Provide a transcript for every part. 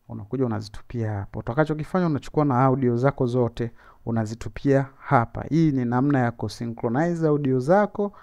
Unakuja unazitupia hapo. Utakachokifanya unachukua na audio zako zote unazitupia hapa. Hii ni namna ya kusynchronize audio zako,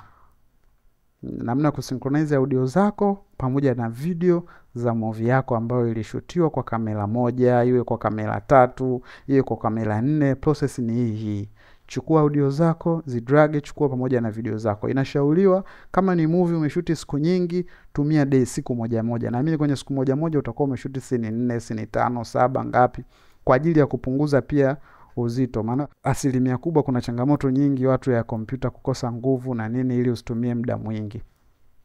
namna ya kusynchronize audio zako pamoja na video za movie yako ambayo ilishutiwa kwa kamera moja, iwe kwa kamera 3, iwe kwa kamera 4. Process ni hii hii. Chukua audio zako, zidrage, chukua pamoja na video zako. Inashauriwa kama ni movie umeshuti siku nyingi, tumia day siku moja moja. Naamini kwenye siku moja moja utakuwa umeshuti scene 4, scene 5, 7 ngapi, kwa ajili ya kupunguza pia uzito. Maana asilimia kubwa kuna changamoto nyingi watu ya kompyuta kukosa nguvu na nini, ili usitumie muda mwingi.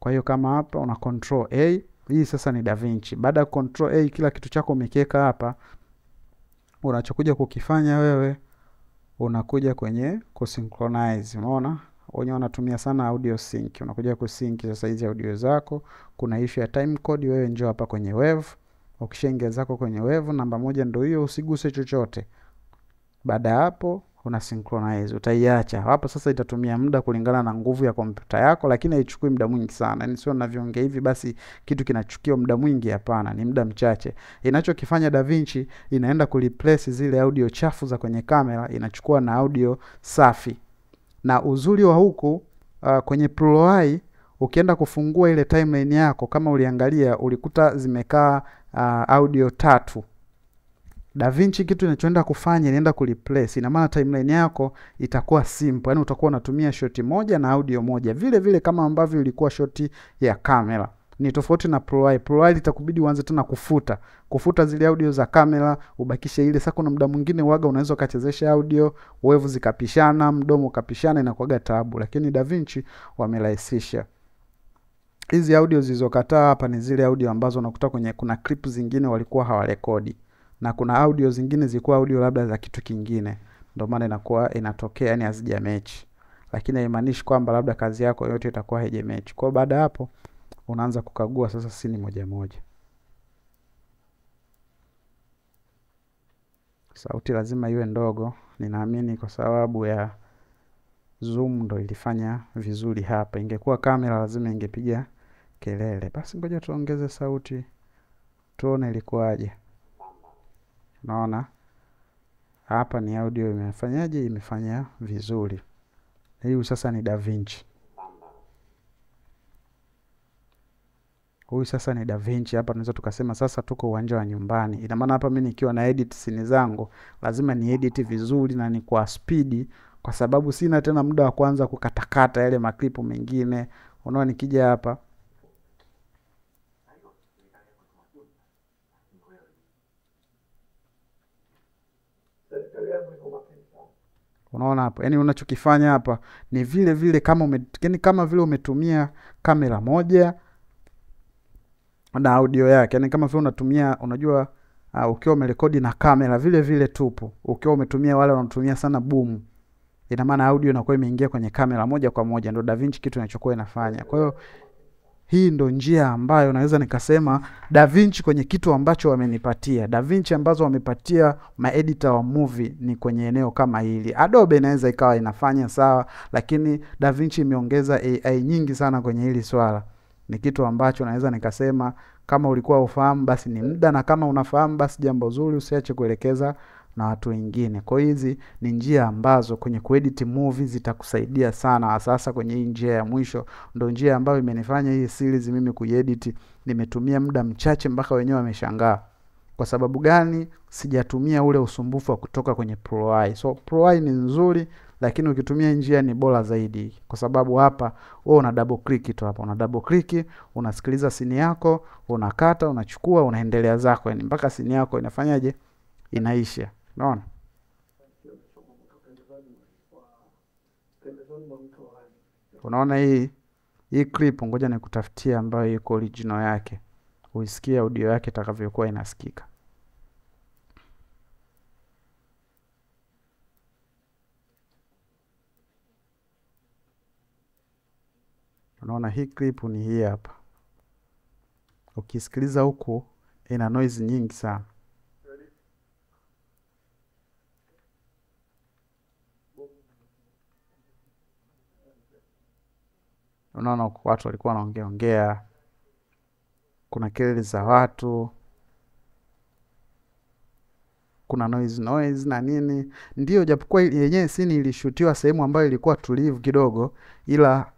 Kwa hiyo kama hapa una control A, hii sasa ni DaVinci. Baada ya control A kila kitu chako umekiweka hapa, unachokuja kukifanya wewe unakuja kwenye kusynchronize. Unaona? Wenyewe wanatumia sana audio sync. Unakuja kusync sasa hizi audio zako. Kuna issue ya time code, wewe njoo hapa kwenye wave. Ukishaingia zako kwenye wave namba 1 ndio hiyo, usiguse chochote. Baada hapo una synchronize, utaiacha hapo sasa. Itatumia muda kulingana na nguvu ya kompyuta yako, lakini haichukui muda mwingi sana. Yaani sio ninavyoongea hivi basi kitu kinachukia muda mwingi, hapana, ni muda mchache. Inachokifanya DaVinci inaenda kureplace zile audio chafu za kwenye kamera, inachukua na audio safi. Na uzuri wa huku kwenye Pro-I ukienda kufungua ile timeline yako, kama uliangalia ulikuta zimekaa audio 3. DaVinci kitu inachoenda kufanya inaenda kureplace. Ina maana timeline yako itakuwa simple. Yaani utakuwa unatumia shot moja na audio moja, vile vile kama ambavyo ilikuwa shot ya kamera. Ni tofauti na Pro-I. Pro-I itakubidi uanze tena kufuta zile audio za kamera, ubakishe ile. Sasa kuna muda mwingine waga unaweza ukachezesha audio, wave zikapishana, mdomo ukapishana, inakuwa taabu. Lakini DaVinci wamerahisisha. Hizi audio zilizokataa hapa ni zile audio ambazo unakuta kwenye kuna clip zingine walikuwa hawarekodi, na kuna audio zingine zilikuwa audio labda za kitu kingine, ndio maana inakuwa inatokea yani hazijamechi. Lakini haimaanishi kwamba labda kazi yako yote itakuwa haijamechi. Kwa baada hapo unaanza kukagua sasa scene moja moja. Sauti lazima iwe ndogo, ninaamini kwa sababu ya zoom ndo ilifanya vizuri hapa. Ingekuwa kamera lazima ingepiga kelele. Basi ngoja tuongeze sauti tuone ilikuwaje. Unaona? Hapa ni audio imefanyaje? Imefanya vizuri. Hii sasa ni DaVinci. Huyu sasa ni DaVinci. Hapa tunaweza tukasema sasa tuko uwanja wa nyumbani. Ina maana hapa mimi nikiwa na edit scene zangu lazima ni edit vizuri na ni kwa speed, kwa sababu sina tena muda wa kuanza kukatakata yale maklipu mengine. Unaona nikija hapa unaona hapo, yani unachokifanya hapa ni vile vile kama yani kama vile umetumia kamera moja na audio yake. Yani kama vile unatumia, unajua ukiwa umerekodi na kamera vile vile tupu, ukiwa umetumia wale wanatumia sana boom, ina maana audio inakuwa imeingia kwenye kamera moja kwa moja. Ndio DaVinci kitu inachokuwa inafanya. Kwa hiyo hii ndo njia ambayo naweza nikasema DaVinci kwenye kitu ambacho wamenipatia. DaVinci ambazo wamepatia maeditor wa movie ni kwenye eneo kama hili. Adobe inaweza ikawa inafanya sawa, lakini DaVinci imeongeza AI nyingi sana kwenye hili swala. Ni kitu ambacho naweza nikasema kama ulikuwa ufahamu basi ni muda, na kama unafahamu basi jambo zuri, usiache kuelekeza na watu wengine. Kwa hizi ni njia ambazo kwenye kuedit movie zitakusaidia sana. Sasa kwenye hii njia ya mwisho ndio njia ambayo imenifanya hii series mimi kuedit nimetumia muda mchache mpaka wenyewe wameshangaa. Kwa sababu gani? Sijatumia ule usumbufu wa kutoka kwenye Pro-I. So Pro-I ni nzuri, lakini ukitumia njia ni bora zaidi, kwa sababu hapa wewe una double click tu hapa, una double click, unasikiliza scene yako, unakata, unachukua, unaendelea zako, yani mpaka scene yako inafanyaje? Inaisha. Unaona? Unaona hii clip, ngoja nikutafutie ambayo iko original yake, uisikie audio yake itakavyokuwa inasikika. Unaona hii clip ni hii hapa. Ukisikiliza huku ina noise nyingi sana. Unaona watu walikuwa wanaongea ongea, kuna kelele za watu. Kuna noise noise na nini. Ndio, japokuwa yenyewe scene ilishutiwa sehemu ambayo ilikuwa tulivu kidogo, ila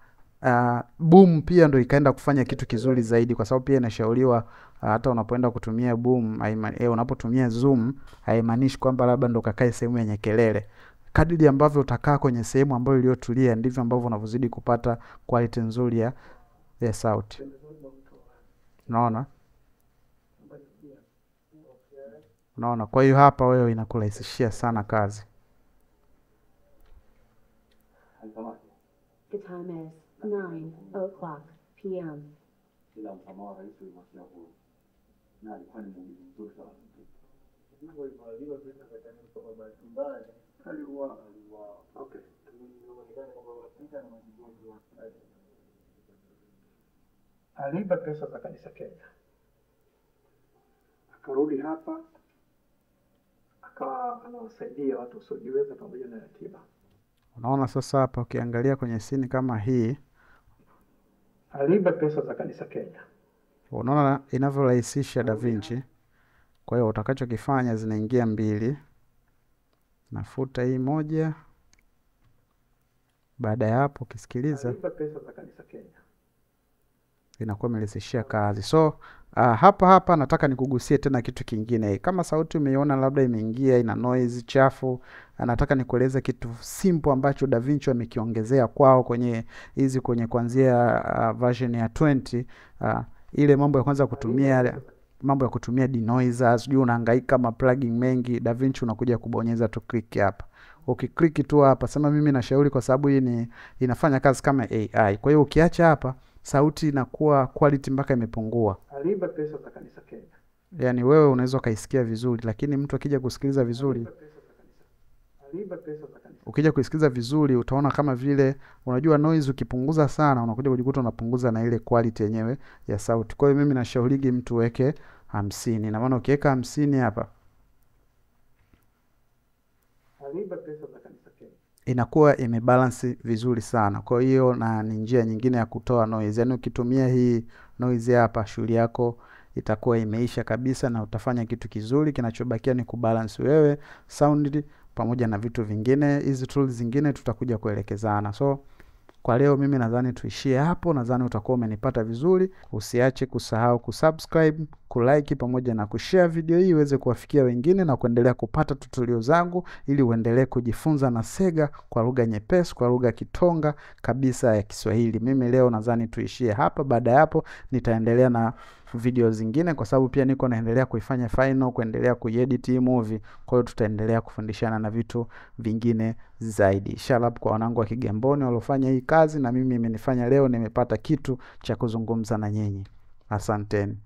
boom pia ndo ikaenda kufanya kitu kizuri zaidi, kwa sababu pia inashauriwa hata unapoenda kutumia boom, unapotumia zoom haimaanishi kwamba labda ndo kakae sehemu yenye kelele. Kadiri ambavyo utakaa kwenye sehemu ambayo iliyotulia ndivyo ambavyo unavyozidi kupata quality nzuri ya sauti. Unaona? Unaona? Kwa hiyo hapa wewe inakurahisishia sana kazi. The time is 9:00 p.m. Aliiba pesa za kanisa Kenya, akarudi hapa akawa anawasaidia watu wasiojiweza pamoja na yatima. Unaona sasa hapa ukiangalia kwenye scene kama hii, aliiba pesa za kanisa Kenya. Unaona inavyorahisisha DaVinci. Kwa hiyo utakachokifanya, zinaingia mbili, nafuta hii moja. Baada ya hapo ukisikiliza Aliiba pesa za kanisa Kenya. inakuwa imerahisishia kazi. So hapa hapa nataka nikugusie tena kitu kingine. Kama sauti umeiona labda imeingia ina noise chafu, nataka nikueleze kitu simple ambacho DaVinci amekiongezea kwao kwenye hizi, kwenye kuanzia version ya 20, ile mambo ya kwanza kutumia mambo ya kutumia denoiser, sijui unahangaika ma plugin mengi. DaVinci unakuja kubonyeza tu click hapa. Ukiklik tu hapa, sema mimi nashauri kwa sababu hii ni inafanya kazi kama AI. Kwa hiyo ukiacha hapa sauti inakuwa quality mpaka imepungua. Aliiba pesa za kanisa Kenya. Yaani wewe unaweza ukaisikia vizuri, lakini mtu akija kusikiliza vizuri, Aliiba pesa za kanisa. ukija kuisikiliza vizuri utaona kama vile, unajua noise ukipunguza sana unakuja kujikuta unapunguza na ile quality yenyewe ya sauti. Kwa hiyo mimi nashaurigi mtu weke 50. Na maana ukiweka 50 hapa Aliiba pesa za kanisa Kenya. inakuwa imebalance vizuri sana. Kwa hiyo na ni njia nyingine ya kutoa noise. Yaani ukitumia hii noise hapa shughuli yako itakuwa imeisha kabisa na utafanya kitu kizuri. Kinachobakia ni kubalance wewe sound pamoja na vitu vingine. Hizi tools zingine tutakuja kuelekezana. So kwa leo mimi nadhani tuishie hapo. Nadhani utakuwa umenipata vizuri. Usiache kusahau kusubscribe, kulike pamoja na kushare video hii iweze kuwafikia wengine na kuendelea kupata tutorial zangu ili uendelee kujifunza na Sega kwa lugha nyepesi, kwa lugha Kitonga kabisa ya Kiswahili. Mimi leo nadhani tuishie hapa. Baada ya hapo nitaendelea na video zingine kwa sababu pia niko naendelea kuifanya final, kuendelea kuiedit hii movie. Kwa hiyo tutaendelea kufundishana na vitu vingine zaidi. Shout out kwa wanangu wa Kigamboni waliofanya hii kazi, na mimi imenifanya leo nimepata kitu cha kuzungumza na nyinyi. Asanteni.